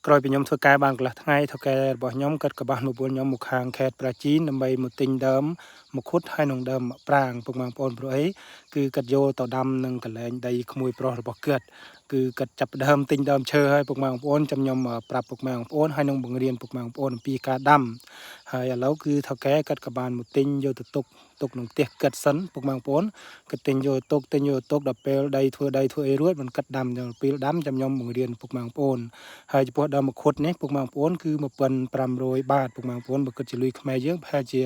ក្រោយពីខ្ញុំធ្វើការបានកន្លះថ្ងៃថៅកែរបស់ខ្ញុំគាត់ក៏បានមកពួនខ្ញុំមកខាងខេត្តប្រាជីនដើម្បីមកទិញដើមមង្ឃុតហើយនឹងដើមប្រាងពុកម៉ែបងប្អូនព្រោះអីគឺគាត់យកទៅដាំនឹងកន្លែងដីក្មួយប្រុសរបស់គាត់គឺគាត់ចាប់ផ្ដើមទិញដើមឈើហើយពុកម៉ែបងប្អូនចាំខ្ញុំប្រាប់ពុកម៉ែបងប្អូនហើយនឹងបង្រៀនពុកម៉ែបងប្អូនអំពីការដាំហើយឥឡូវគឺថៅកែគាត់ក៏បានមកទិញយកទៅទុកទុកក្នុងផ្ទះគាត់សិនពុកម៉ែបងប្អូនគាត់ទិញយកទុកទិញយកទុកដល់ពេលដីធ្វើដីធ្វើអីរួចមិនគាត់ដាំដល់ពេលដាំចាំខ្ញុំបង្រៀនពុកម៉ែបងប្អូន ហើយចំពោះដើមមង្ឃុតនេះពុកម៉ែបងប្អូនគឺ1500បាតពុកម៉ែបងប្អូនបើគិតជាលុយខ្មែរយើងប្រហែលជា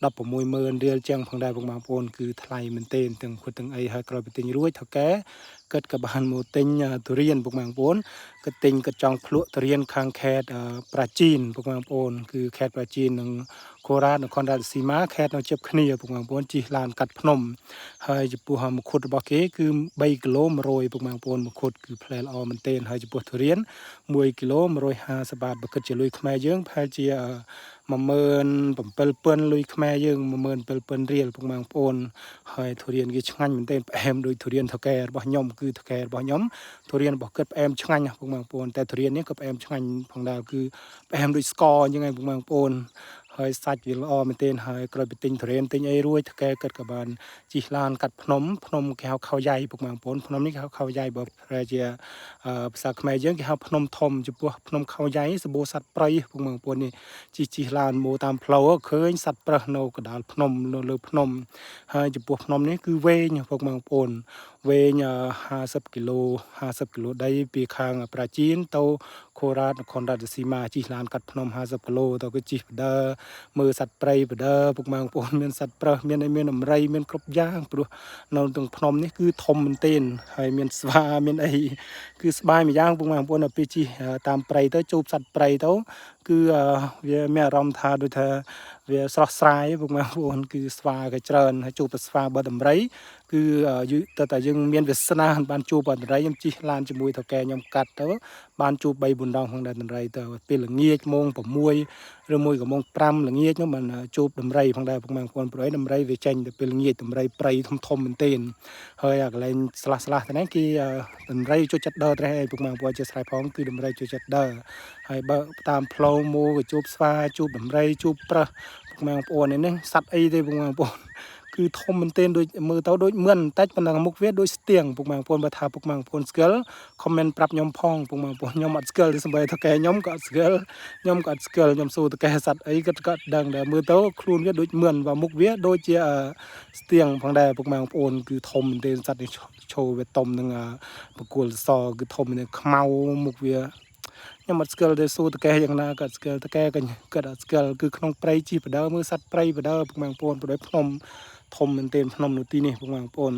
160,000រៀលជាងផងដែរពុកម៉ែបងប្អូនគឺថ្លៃមែនទែនទាំងមង្ឃុតទាំងអីហើយក្រោយពីទិញរួចថៅកែគាត់ក៏បានមកទិញទុរៀនពុកម៉ែបងប្អូនគាត់ទិញគាត់ចង់ភ្លក់ទុរៀនខាងខេត្តប្រាជីនពុកម៉ែបងប្អូនគឺខេត្តប្រាជីននិងខូរ៉ាតនគររាជសីមាខេត្តនៅជិបគ្នាពុកម៉ែបងប្អូនជិះឡានកាត់ភ្នំហើយចំពោះមង្ឃុតរបស់គេគឺ3គីឡូ100ពុកម៉ែបងប្អូនមង្ឃុតគឺផ្លែល្អមែនទែនហើយចំពោះទុរៀន1គីឡូ150បាតបើគិតជាលុយខ្មែរយើងប្រហែលជា17000លុយខ្មែរយើង17000រៀលពុកម៉ែបងប្អូនហើយទុរៀនគេឆ្ងាញ់មែនទែនផ្អែមដូចទុរៀនថៅកែរបស់ខ្ញុំគឺថៅកែរបស់ខ្ញុំទុរៀនរបស់គាត់ផ្អែមឆ្ងាញ់ណាស់ពុកម៉ែបងប្អូនតែទុរៀននេះក៏ផ្អែមឆ្ងាញ់ផងដែរគឺផ្អែមដូចស្ករអញ្ចឹងឯងពុកម៉ែបងប្អូនហើយសាច់វាល្អមែនទែនហើយក្រោយពីទិញទុរៀនទិញអីរួចថៅកែគាត់ក៏បានជិះឡានកាត់ភ្នំភ្នំគេហៅខោយ៉ៃពុកម៉ែបងប្អូនភ្នំនេះគេហៅខោយ៉ៃបើប្រែជាភាសាខ្មែរយើងគេហៅភ្នំធំចំពោះភ្នំខោយ៉ៃសម្បូរសត្វព្រៃពុកម៉ែបងប្អូននេះជិះជិះឡានមកតាមផ្លូវឃើញសត្វប្រើសនៅកណ្ដាលភ្នំនៅលើភ្នំហើយចំពោះភ្នំនេះគឺវែងពុកម៉ែបងប្អូនវែង50គីឡូ50គីឡូដីពីខាងប្រាជីនទៅខូរ៉ាតនគររាជសីមាជិះឡានកាត់ភ្នំ50គីឡូទៅគឺជិះបដើមើលសត្វព្រៃបដើពុកម៉ែបងប្អូនមានសត្វប្រើសមានអីមានអមរីមានគ្រប់យ៉ាងព្រោះនៅក្នុងភ្នំនេះគឺធំមែនទែនហើយមានស្វាមានអីគឺស្បាយមួយយ៉ាងពុកម៉ែបងប្អូនដល់ពេលជិះតាមព្រៃទៅជួបសត្វព្រៃទៅគឺវាមានអារម្មណ៍ថាដូចថាវាស្រស់ស្រាយពុកម៉ែបងប្អូនគឺស្វាក៏ច្រើនហើយជួបតែស្វាបើដំរីគឺយូរតើតែយើងមានវាសនាបានជួបបើដំរីខ្ញុំជិះឡានជាមួយថៅកែខ្ញុំកាត់ទៅបានជួប3 4ដងផងដែរដំរីទៅពេលល្ងាចម៉ោង6ឬមួយក៏ម៉ោង5ល្ងាចនោះបានជួបដំរីផងដែរពុកម៉ែបងប្អូនព្រោះអីដំរីវាចេញទៅពេលល្ងាចដំរីព្រៃធំធំមែនទែនហើយអាកន្លែងស្លាស់ស្លាស់ទៅនេះគេដំរីចូលចិត្តដើរត្រេះឯងពុកម៉ែបងប្អូនជាស្រ័យផងគឺដំរីចូលចិត្តដើរហើយបើតាមផ្លូវមកក៏ជួបស្វាជួបដំរីជួបប្រើសពុកម៉ែបងប្អូននេះសត្វអីទេពុកម៉ែបងប្អូនគឺធំមែនទែនដូចមើលទៅដូចមឿនបន្តិចប៉ុន្តែមុខវាដូចស្ទៀងពុកម៉ែបងប្អូនបើថាពុកម៉ែបងប្អូនស្គាល់ comment ប្រាប់ខ្ញុំផងពុកម៉ែបងប្អូនខ្ញុំអត់ស្គាល់ទេសំបីថៅកែខ្ញុំក៏អត់ស្គាល់ខ្ញុំក៏អត់ស្គាល់ខ្ញុំសួរថៅកែសត្វអីគាត់ក៏អត់ដឹងដែរមើលទៅខ្លួនវាដូចមឿនបើមុខវាដូចជាស្ទៀងផងដែរពុកម៉ែបងប្អូនគឺធំមែនទែនសត្វនេះឈោវាតុំនឹងបកគលសគឺធំមែនទែនខ្មៅមុខវាខ្ញុំអត់ស្គាល់ទេសួរតកែយ៉ាងណាក៏អត់ស្គាល់តកែក៏គាត់អត់ស្គាល់គឺក្នុងព្រៃជីបដើមើលសត្វព្រៃបដើពុកម៉ែបងប្អូនបដោយភ្នំធំមែនទែនភ្នំនៅទីនេះពុកម៉ែបងប្អូន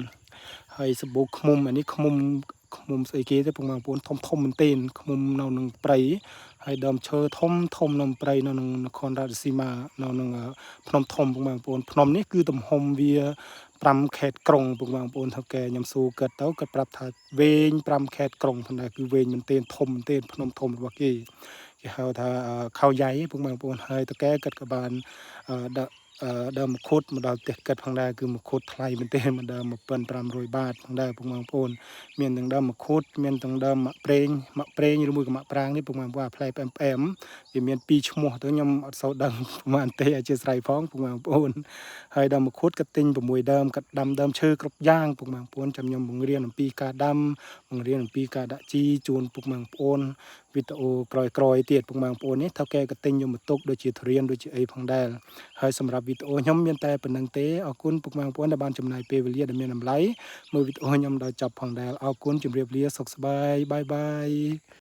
ហើយសម្បូរឃ្មុំអានេះឃ្មុំឃ្មុំស្អីគេទេពុកម៉ែបងប្អូនធំធំមែនទែនឃ្មុំនៅនឹងព្រៃហើយដើមឈើធំធំនៅព្រៃនៅនឹងនគររាជសីមានៅនឹងភ្នំធំពុកម៉ែបងប្អូនភ្នំនេះគឺទំហំវា5ខេត្តក្រុងពុកម៉ែបងប្អូនថៅកែខ្ញុំសួរគាត់ទៅគាត់ប្រាប់ថាវែង5ខេត្តក្រុងប៉ុន្តែគឺវែងមែនទែនធំមែនទែនភ្នំធំរបស់គេគេហៅថាខោយ៉ៃពុកម៉ែបងប្អូនហើយថៅកែគាត់ក៏បានដាក់ដើមមង្ឃុតមកដល់ផ្ទះគិតផងដែរគឺមង្ឃុតថ្លៃមែនទែនមកដើម1500បាតផងដែរពុកម៉ែបងប្អូនមានទាំងដើមមង្ឃុតមានទាំងដើមមាក់ប្រេងមាក់ប្រេងឬមួយក៏មាក់ប្រាងនេះពុកម៉ែបងប្អូនអាផ្លែផ្អែមផ្អែមវាមានពីរឈ្មោះទៅខ្ញុំអត់សូវដឹងប្រហែលទេអធិស្ឋានផងពុកម៉ែបងប្អូនហើយដើមមង្ឃុតក៏ទិញ6ដើមក៏ដាំដើមឈើគ្រប់យ៉ាងពុកម៉ែបងប្អូនចាំខ្ញុំបង្រៀនអំពីការដាំបង្រៀនអំពីការដាក់ជីជូនពុកម៉ែបងប្អូនវីដេអូក្រោយៗទៀតពុកម៉ែបងប្អូននេះថៅកែក៏ទិញយកមកទុកដូចជាទុរៀនដូចជាអីផងដែរហើយសម្រាប់វីដេអូខ្ញុំមានតែប៉ុណ្្នឹងទេអរគុណពុកម៉ែបងប្អូនដែលបានចំណាយពេលវេលាដ៏មានតម្លៃមើលវីដេអូខ្ញុំដល់ចប់ផងដែរអរគុណជម្រាបលាសុខសប្បាយ bye bye.